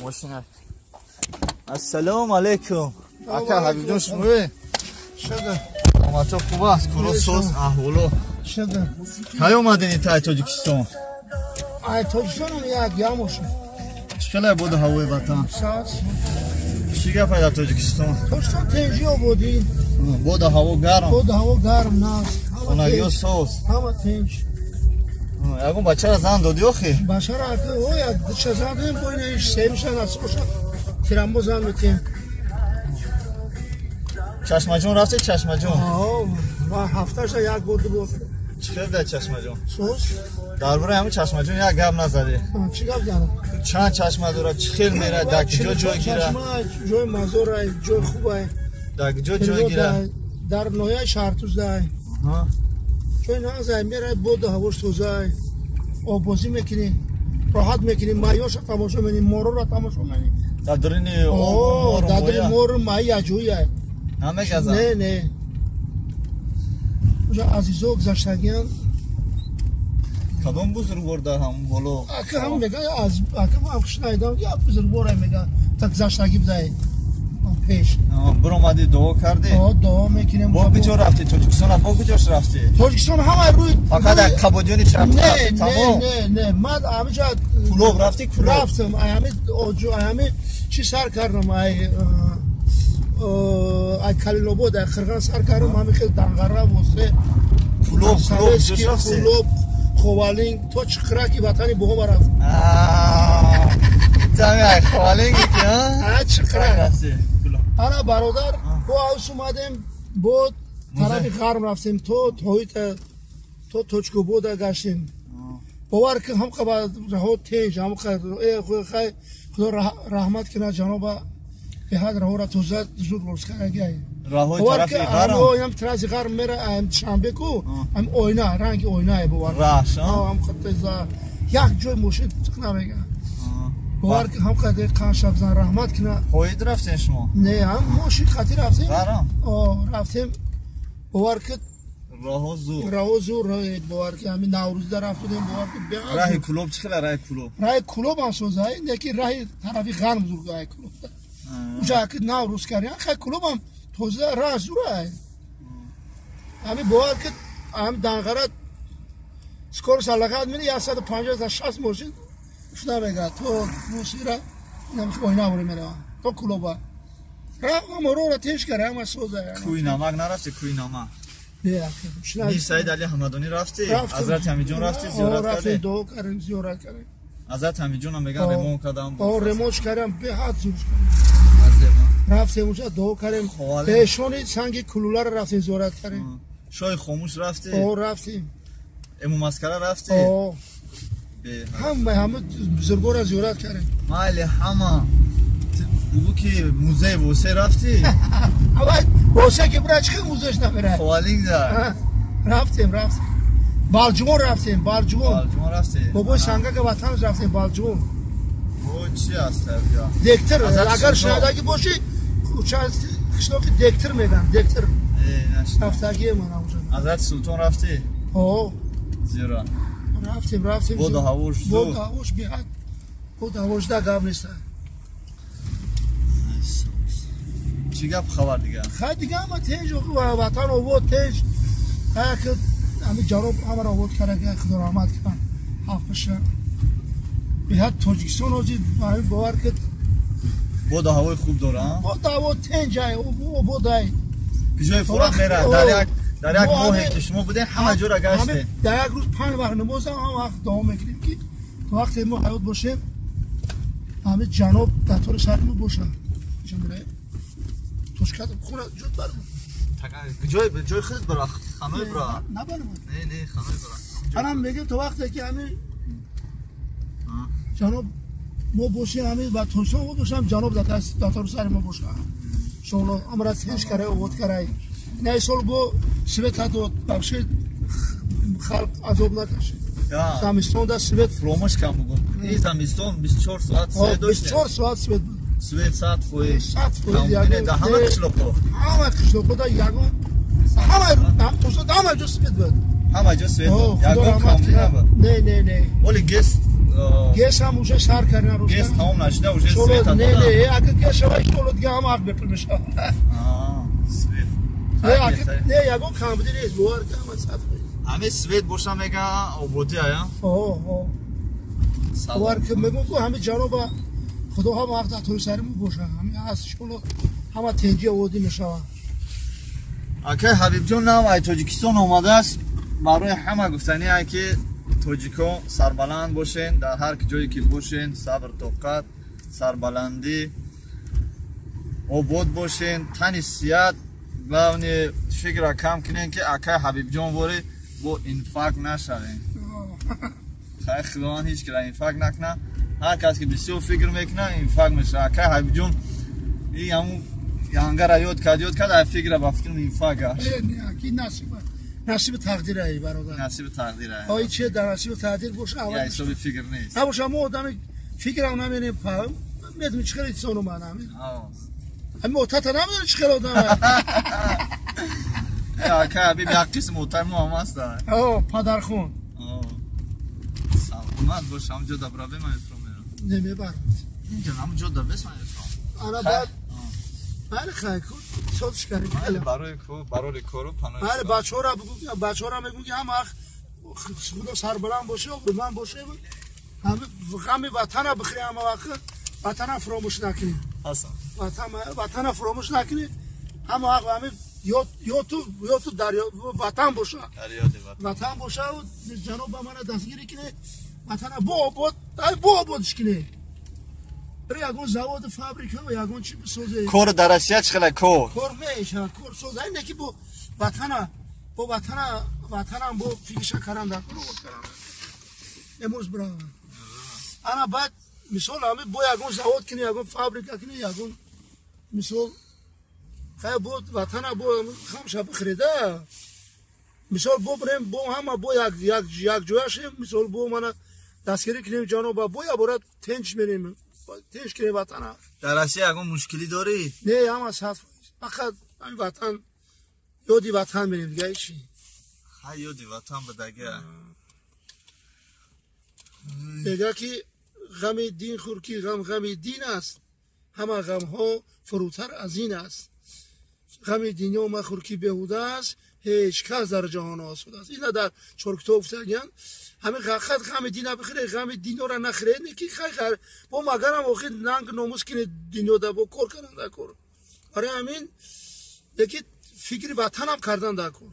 Мошина. Ассалому алайкум. Ака Ҳабибҷон, шумое? Шуда. Омадто хуб аст? Куро соз, аҳволо? Шуда. Кай омадин тай Тоҷикистон? Ай Тоҷикистонам як ямоша. Чӣ хеле боду ҳавои ватан? Соз. Чӣ гап дар Тоҷикистон? Тоҷикистон тенҷи ободӣ. Боду ҳаво гарм. Боду ҳаво гарм наст. Хонагиҳо соз. Ҳама тенҷ. Ягон бачара зан додӣ охи? Бачара оя дуча зан додем, бо ина семиша насоша тирамбо зан метем. Чашмаҷон рафти Чашмаҷон? Ва ҳафташа як бор ду бор. Чӣ хел дар Чашмаҷон? Соз. Дар бораи ҳамин Чашмаҷон як гап назадӣ. Чӣ гап занам? Чанд чашма дорад, чӣ хел мерад, дар куҷо ҷой гирад? Чашма ҷои мазорай, ҷои хубай. Дар куҷо ҷой гирад? Дар ноҳияи Шаҳртуздай. Ҷои назай мерай, боду ҳавош тозай. Оббозӣ мекунӣ, роҳат мекунӣ, майёша тамошо менӣ, мороро тамошо менӣ. Дар даруни об дар даруни мору майи яҷояй. Намегазад? Не, не. Уҷа азизо гузаштагиян. Кадом бузургвор дар ҳамон боло? Ака ҳам мега, аз ака ман шунидам, як бузургворе мега, та гузаштагӣ будай пеш. Биромадӣ, дуо кардӣ? О, дуо мекунем. Бо куҷо рафтӣ? Тоҷикистон бо куҷош рафтӣ? Тоҷикистон ҳамаи рӯи фақат дар Қабодиёни шарқӣ рафтӣ, тамом? Не, не, ман ҳамиҷа Кулоб рафтӣ? Кулоб рафтам, ай ҳами ай ҳами чӣ сар кардам, ай ай Калинобод, ай Қирған сар кардам, ҳами хел Данғара, Восе, Кулоб, Кулоб Кулоб, Ховалинг, то Чиқраки ватани бобома рафтам. Тами ай Ховалинг ки, а? Чиқрак. Ана бародар, бо авс омадем, бо тарафи ғарб рафтем, то Тоита, то Точкобода гаштем. Бовар кун, ҳамқа ба раҳо тенҷ, ҳамқа хай Худо раҳмат кунад ҷаноба, беҳад раҳора тоза зуд рост карагай. Раҳои тарафи ғарб? Ам тарафи ғарб мера, ам Душанбе ку, ам оина, ранги оинае бовар. Раш, ҳамқа тоза як ҷой мошин тиқ намега. Бовар кун, ҳамқа қанд шаб зан раҳмат кунад. Хоҳид рафтем шумо? Не, ҳам мошин қатӣ рафтем. Ғарб? Рафтем. Бовар кун, раҳо зур. Раҳо зур, бовар кун, ҳамин Наврӯзда рафтудем, бовар кун. Раҳи Кулоб чӣ хела раҳи Кулоб? Раҳи Кулоб ҳам созай, лекин раҳи тарафи ғарб зур раҳи Кулоб. Уҷа ки Наврӯз кардем, хай Кулоб ҳам тоза раҳ зурай. Ҳамин бовар кун, ҳамин Данғара скорость алақат мери 150 та 60 мошин уф намега, то мошинра оина буре мерава, то Кулоба. Раҳ ҳаморора теш кара, ҳама созай. Кӯи намак нарафти, кӯи намак? Мир Саид Али Ҳамадонӣ рафтӣ? Ҳазрати Ҳамиҷон рафтӣ, зиёрат кардӣ? Дуо кардем, зиёрат кардем. Ҳазрати Ҳамиҷонам меган ремонт кардам. Ремонт кардам, беҳад зур. Рафтем уҷа, дуо кардем. Пешони санги кулуларо рафтем, зиёрат кардем. Шоҳи хомӯш рафтӣ? Рафтем. Эмом Маскара рафтӣ? Ҳама ҳама бузургоро зиёрат кардем. Майли ҳама. Бугӯ ки музей Восе рафтӣ? Авай Восе ки бира чӣ музеш намерад? Ховалинг да. Рафтем, рафтем. Балҷувон рафтем, Балҷувон. Балҷувон рафтӣ? Бобои Сангака ватан рафтем Балҷувон. Бо чӣ аст авҷа? Дектр, агар шунавандагӣ бошӣ, қишлоқи Дектр меган, Дектр. Рафтагие ман авҷа. Ҳазрати Султон рафтӣ? О. Зиёрат. Рафтем, рафтем. Боду ҳавош зур. Боду ҳавош беҳад. Боду ҳавош да гап нест. Чӣ гап хабар дигар? Хай дига ҳама тенҷ, ватан обод, тенҷ. Ҳаяк ҳами ҷаноб ҳамаро обод карда, Худо раҳмат кунад, ҳафт беҳад Тоҷикистон ҳозир ҳамин бовар кун. Боду ҳавои хуб дора? Боду ҳаво тенҷай, ободай. Куҷои фурат мерад? Дар як моҳе ки шумо будем ҳама ҷора гаштем. Дар як рӯз 5 вақт намозам, ҳама вақт дуо мекунем ки то вақте мо ҳаёт бошем, ҳамин ҷаноб дар тори сари мо бошад. Тошкат хуна ҷуд барм. Ҷой ҷой худ бара, ханой бара. Набарм. Не, не, ханой бара. Анам мегем то вақте ки ҳамин ҷаноб мо бошем, ҳамин ва Тоҷикистон мо бошем, ҷаноб дар тори сари мо бошад. Иншоаллоҳ амра тинч карай, обод карай. Ина сол бо света дод, вообще халқ азоб накашид. Замистон да свет фромош кам бугум. Ин замистон 24 соат свет дошт. 24 соат свет буд. Свет 100%. 100% ягон. Да ҳама қишлоқҳо. Ҳама қишлоқҳо да ягон. Ҳама тоҷикистон ҳама ҷо свет буд. Ҳама ҷо свет буд. Ягон камбудӣ набуд. Не, не, не. Оли ГЭС ГЭС ҳам уже сар кардем рӯз. ГЭС тамом нашуда уже свет. Не, не, агар ГЭС шава иншоалло дига ҳама ҳақ бепул мешавад. Свет. Не, ягон камбудӣ нест, бовар кун, ҳама 100%. Ҳамин свет боша мега ободӣ ая? О, о. Бовар кун, мегӯм ку ҳамин ҷаноба худо ҳама вақт дар тӯи сари мо боша. Ҳамин ҳаст иншоалло ҳама тенҷи ободӣ мешавад. Акай Ҳабибҷон нав ай Тоҷикистон омадааст. Барои ҳама гуфтанӣ ай ки тоҷикон сарбаланд бошен, дар ҳар ҷое ки бошен, сабр, тоқат, сарбаландӣ, обод бошен, тани сиҳат, главное фикра кам кунен ки акай Ҳабибҷон воре бо инфаркт нашавем. Хай худованд ҳеҷ кира инфаркт накунад. Ҳар кас ки бисёр фикр мекунад, инфаркт мешавад. Акай Ҳабибҷон и ҳамун янгара ёд кард, ай фикра ба фикрам инфаркт гашт. Не, насиба. Насиби тақдир ай бародар. Насиби тақдир ай. Ой че дар насиби тақдир боша аввал. Я ҳисоби фикр нест. Набоша мо одами фикрам наменем, медонӣ чӣ хел инсону ман ҳамин. Ҳамин отата намедонӣ чӣ хел одам ай. Акай Ҳабиб як қисм отаи мо ҳам аст. О, падархун. Саломат бош, ҳам ҷода бравем ман эфром мерам. Не мебарам. Инҷа ҳам ҷода бес ман эфром. Ана баъд бале хай ку содш кардем. Бале барои ку барои кору паноҳ. Бале бачаҳоро бигӯ, бачаҳоро мегӯм ки ҳама вақт худо сарбаланд боше, обрӯманд боше, ҳама ғами ватана бихӯре, ҳама вақт ватана фаромӯш накунӣ. Ҳасан. Ватана фаромӯш накунӣ, ҳама вақт ҳами ёд ту дар ватан боша. Дар ёди ватан. Ватан боша, ҷаноб ба мана дастгирӣ кунӣ, ватана бо обод, ай бо ободш кунӣ. Бир ягон заводу фабрика ва ягон чи бисозе. Кор дар Россия чӣ хела кор? Кор мешавад, кор соз. Ай не ки бо ватана, бо ватана, ватанам бо фикрша карам дар кор обод карам. Эмрӯз бирава. Ана баъд мисол ҳами бо ягон завод кунӣ, ягон фабрика кунӣ, ягон мисол хай бо ватана бо хамша бихӯреда. Мисол бо бирем бо ҳама бо як як як ҷояшем, мисол бо мана дастгирӣ кунем ҷаноба, бо ябора тенч мерем. Тенч кунем ватана. Дар Россия ягон мушкилӣ дорӣ? Не, ҳама 100%. Фақат ҳамин ватан, ёди ватан мерем дига ҳечи. Хай ёди ватан бидага. Мега ки ғами дин хӯр ки ғам ғами дин аст, ҳама ғамҳо фурӯтар аз ин аст. Ғами дунё махӯр ки беҳуда аст, ҳеҷ кас дар ҷаҳон осуда аст. Ина дар чоркитоб гуфтагиян. Ҳамин хат ғами дина бихӯре, ғами динёра нахӯре, не ки хай хай бо магарам охир нанг номус кини дунёда бо кор кардан дар кор. Барои ҳамин яки фикри ватанам кардан дар кор.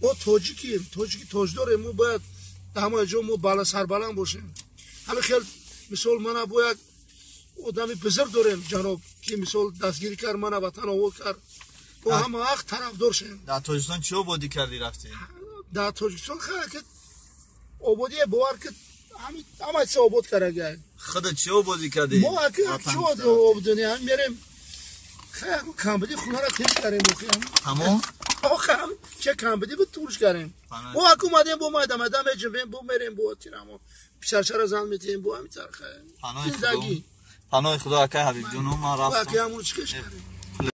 Мо тоҷикем, тоҷики тоҷдорем, мо бояд дар ҳама ҷо мо бала сарбаланд бошем. Ҳамин хел мисол мана бо як одами бузург дорем ҷаноб ки мисол дастгирӣ кард, мана ватан овод кард. Бо ҳама вақт тарафдор шем. Дар Тоҷикистон чӣ ободӣ кардӣ рафтӣ? Дар Тоҷикистон хай ки ободие бовар ки ҳама чиз обод карда. Худат чӣ ободӣ кардӣ? Мо аки чӣ ободӣ ҳам мерем хай камбудӣ хонаро тез кардем охи. Тамом? Охи ҳам че камбудӣ буд турш кардем. Мо аки омадем бо майда майда меҷунбем, бо мерем бо тирамо. Писарчаро зан метиҳем бо ҳамин тар хай. Паноҳи Худо. Паноҳи Худо акай Ҳабибҷону ман рафтам. Аки ҳамон чӣ кардем?